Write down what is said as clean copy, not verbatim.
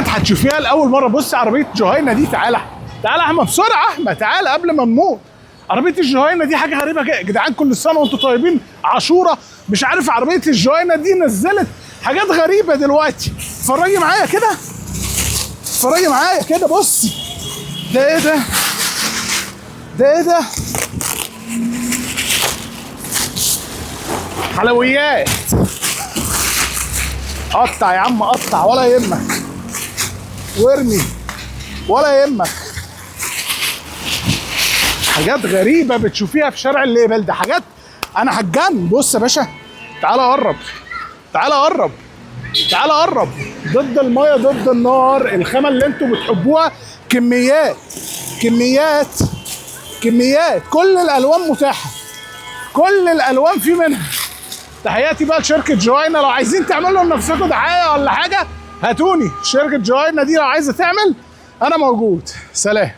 هتشوفيها لاول مرة. بص عربية جهينة دي، تعالى تعالى احمد بسرعة، احمد تعالى قبل ما نموت. عربية الجهينه دي حاجة غريبة يا جدعان، كل سنة وانتم طيبين. عاشوره مش عارف عربية الجهينه دي نزلت حاجات غريبة دلوقتي. اتفرجي معايا كده، اتفرجي معايا كده. بصي ده ايه ده؟ ده ايه ده؟ حلويات. قطع يا عم قطع، ولا يهمك، وارمي ولا يهمك. حاجات غريبة بتشوفيها في شارع الاقبال ده، حاجات انا هتجن. بص يا باشا، تعالى قرب، تعالى قرب، تعالى قرب. ضد المية ضد النار، الخامة اللي انتوا بتحبوها، كميات كميات كميات، كل الالوان متاحة، كل الالوان في منها. تحياتي بقى لشركة جواينا، لو عايزين تعملوا لنفسكم دعاية ولا حاجة هاتوني. شركة جواينا دي لو عايزه تعمل انا موجود. سلام.